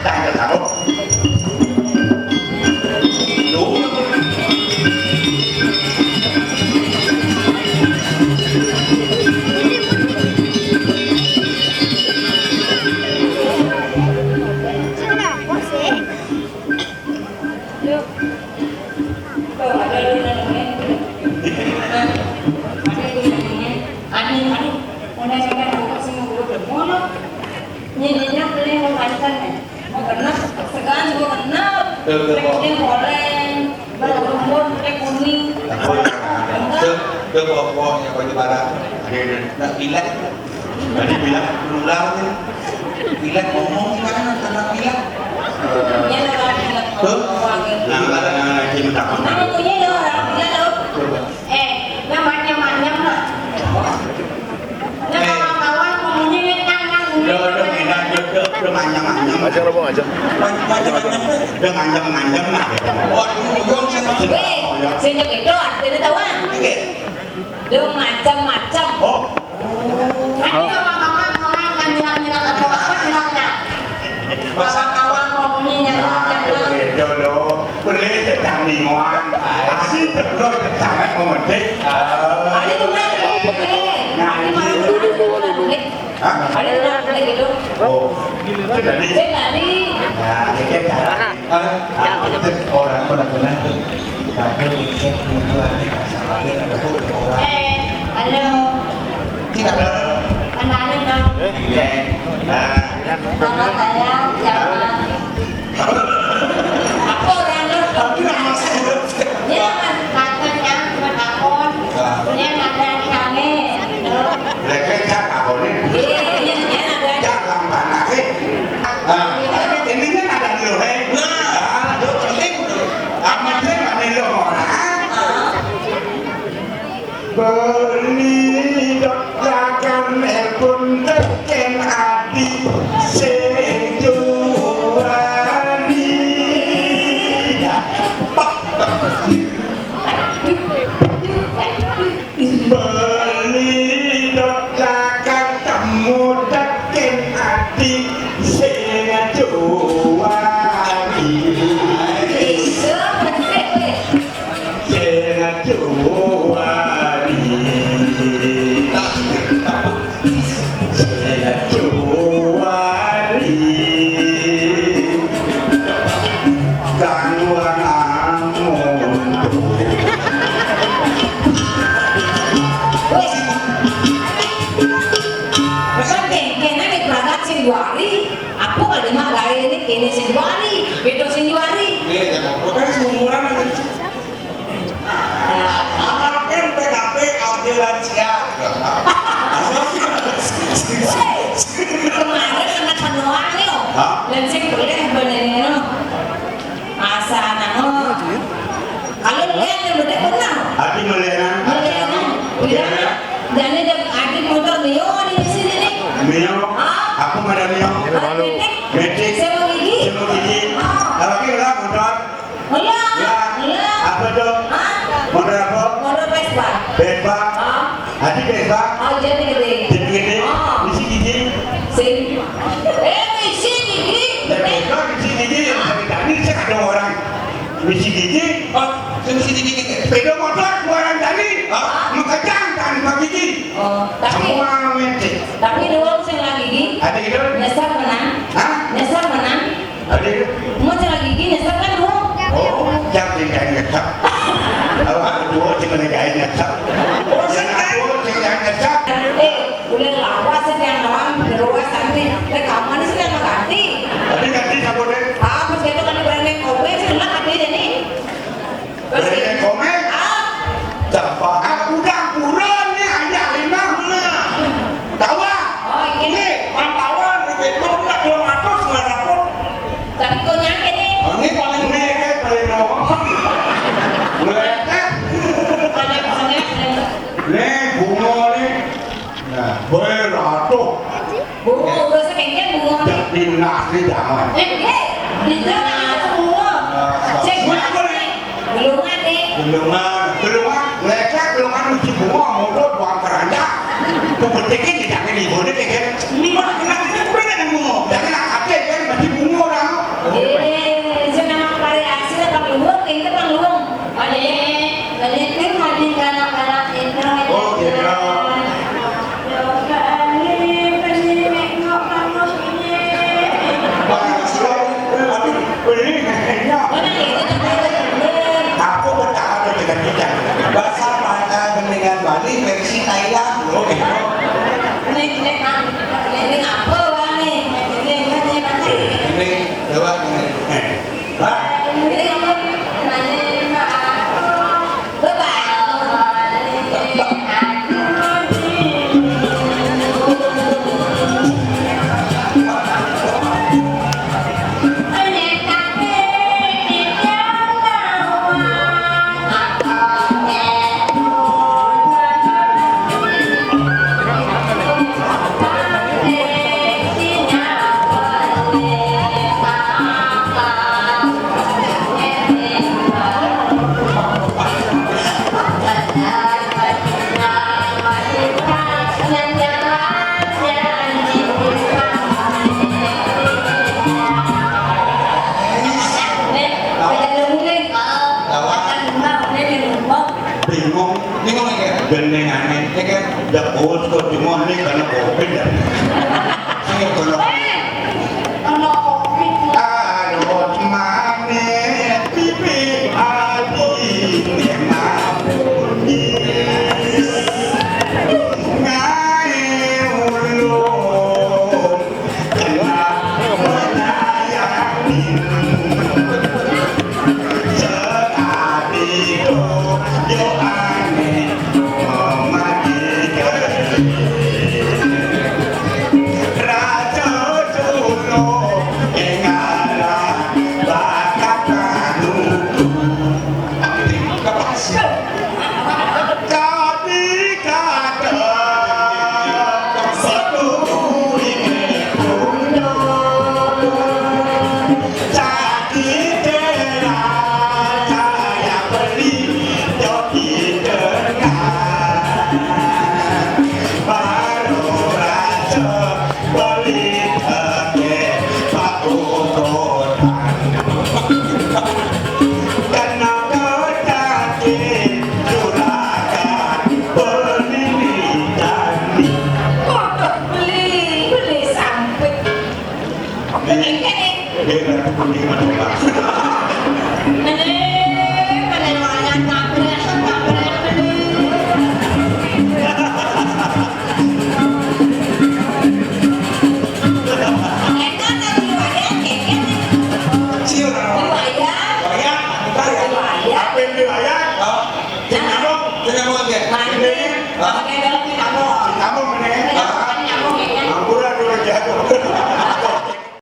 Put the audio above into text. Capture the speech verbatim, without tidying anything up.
Tanggal satu. Duh. Kenapa sih? Yuk. Tuh, ada di dalamnya. Nah, ada di dalamnya. Ada, ada. Udah saya buka semua dulu. Mau lo? Nyanyinya boleh mau pancen ya? Mau genep, segan juga genep. Tuh, tuh, kok. Boleh. Baru rumput, kuning. Tuh, tuh, kok, kok, yang baju badak. Ada, ada. Nak pilek. Tadi bilang nular nih. Pilek ngomong gimana tentang pilek? Iya, nular pilek. Tuh. Nah, nah, nah, nah, dia minta maaf. Mana punya lo, orang pilek lo. Coba. Eh, yang banyak-banyak lah. Yang kawan-kawan ngomongnya yang nang, nang, nang. Udah, udah, enak, udah, udah, udah, manyam, manyam. Aja lo, Bang, aja. Manyam, manyam, manyam, udah, manyam, manyam lah. Waduh, udah, saya. Eh, sejak itu, artinya tahu, ah? Oke. Lu macam-macam. Oh. Kan dia mama-mama ngomong kan nyimak-nyimak atau apa nyimaknya? Masa kawan ngomongnya nyimak-nyimak. Nah, itu beda loh. Boleh tetanggi ngoan. Asik, lo tetangga memetik. Ada tuh, Mas. Eh, nah, ini malah tuh. Hah? Ada tuh, Mas, gitu. Oh. Itu tadi. Itu tadi. Nah, itu cara. Ah, itu orang benar-benar tuh. Tapi dikit itu ada masalahnya, ada orang. Eh, halo. Tidak ada. Kenalin dong. Iya. Nah. Nama saya siapa? Apa orang lu? Tapi nama saya. Ya, Mas, maksudnya, Mas Akun. Nah. Punya ada di sana, gitu. Lagi cak apa nih? Iya, iya, iya, ada. Cak lampanake. Nah, ini kan ada di lo, hei. Nah, lo penting. Amat saya nggak melu orang. Beli dok lakan elpun teken ati sing juwani. Beli dok lakan temu teken ati sing juwani. Sing juwani. Sing juwani. Kang Wanangun. Wis. Pesan kengkene nek berangkat sing juari, aku kali mah gawe ini kene sing juari, beda sing juari. Iya, ya, pokoknya seumuran aja. Anak P K P, Abdi Lansia. Kemarin anak Januari, oh. Hah? Dan sing kuliah bener, no. Asa anak, no. Kalau lihat yang gede benar. Abdi melihat. Melihat. Tidak. Jadi, ada Abdi motor Mio di sini, nih. Mio? Hah? Aku ada Mio. Ada Mio. Metik. Metik. Sewa gigi. Sewa gigi. Ah. Kalau kita motor. Iya. Ya. Iya. Apa tuh? Hah? Motor apa? Motor Vespa. Vespa. Hah? Adi Vespa. Oh, jadi gede. Jadi gede. Oh. Isi gigi. Sing. Eh, isi gigi. Ya, Vespa isi gigi yang dari tadi saya ada orang. Isi gigi. Oh, sing isi gigi. Sepeda motor keluaran tadi. Hah? Mengejang tanpa gigi. Oh, tapi semua metik. Tapi doang sing lagi gigi. Ada gitu? Nyesek menang. Hah? Nyesek menang. Adik. Mau cara gigi nyesek kan, Bu? Oh, jangan jangan nyesek. Kalau aku dua jangan jangan nyesek. Oh, jangan aku jangan nyesek. Eh, udah lawas sih yang orang beruas nanti. Lek kamu nih sih yang ganti. Tadi ganti siapa deh? Ah, pas gitu kan berani kopi sih, enak tapi jadi. Berani komen? Ah. Coba. Aku udah buron nih, ayah lima mana? Tawa. Oh, iya. Ini pantauan di Betul, nak belum atas, nggak dapur. Tapi kok nyampe nih? Oh, ini paling ngeket, paling ngomong. Ngeket. Paling ngeket. Nih, bunga nih. Nah, boy, ratuh. Bunga, udah sekengken bunga nih. Tapi nasi jangan. Eh, eh, itu nasi bunga. Nah, cek bunga nih. Belum ada. Belum ada. Belum ada. Lecek, belum ada, mesti bunga, mulut, buang keranjang. Tuh, petikin, tidak ada ibu, dia kayak gini. Ini mah, kenapa sih, gue nggak nemu? Jangan ada, kan, mesti bunga orang. Ini versi Thailand. Oh, gitu. Ini, ini, ini apa, Bang, nih? Ini, ini, ini, ini. Eh, ini, coba ini. Eh, Pak. Ini apa? Ini apa? Bapak. Bingung. Bingung iki. Gendengane iki kan ndak bos kok cuma ning karena covid ya. Sing kono. Ana covid. Aduh, mane pipi adi ngapuni. Ngae ulung. Dadi kadang setu ine pundhut. Cak ditera, cak ya beli, yo ditera. Baru raja beli daging, Pak Utodan. Kena kecacit juragan beli mie dan mie. Waduh, beli, beli sampit. Beli. Ini, ini. Dia kan kuning macam apa? Beli, beli, banyak tabrak, tabrak, beli. Enak tadi wayah, keket. Cium. Wayah. Wayah. Wayah. Apa yang di wayah? Oh. Sing nyambung, sing nyambung aja. Mandi. Ini. Oh. Pakai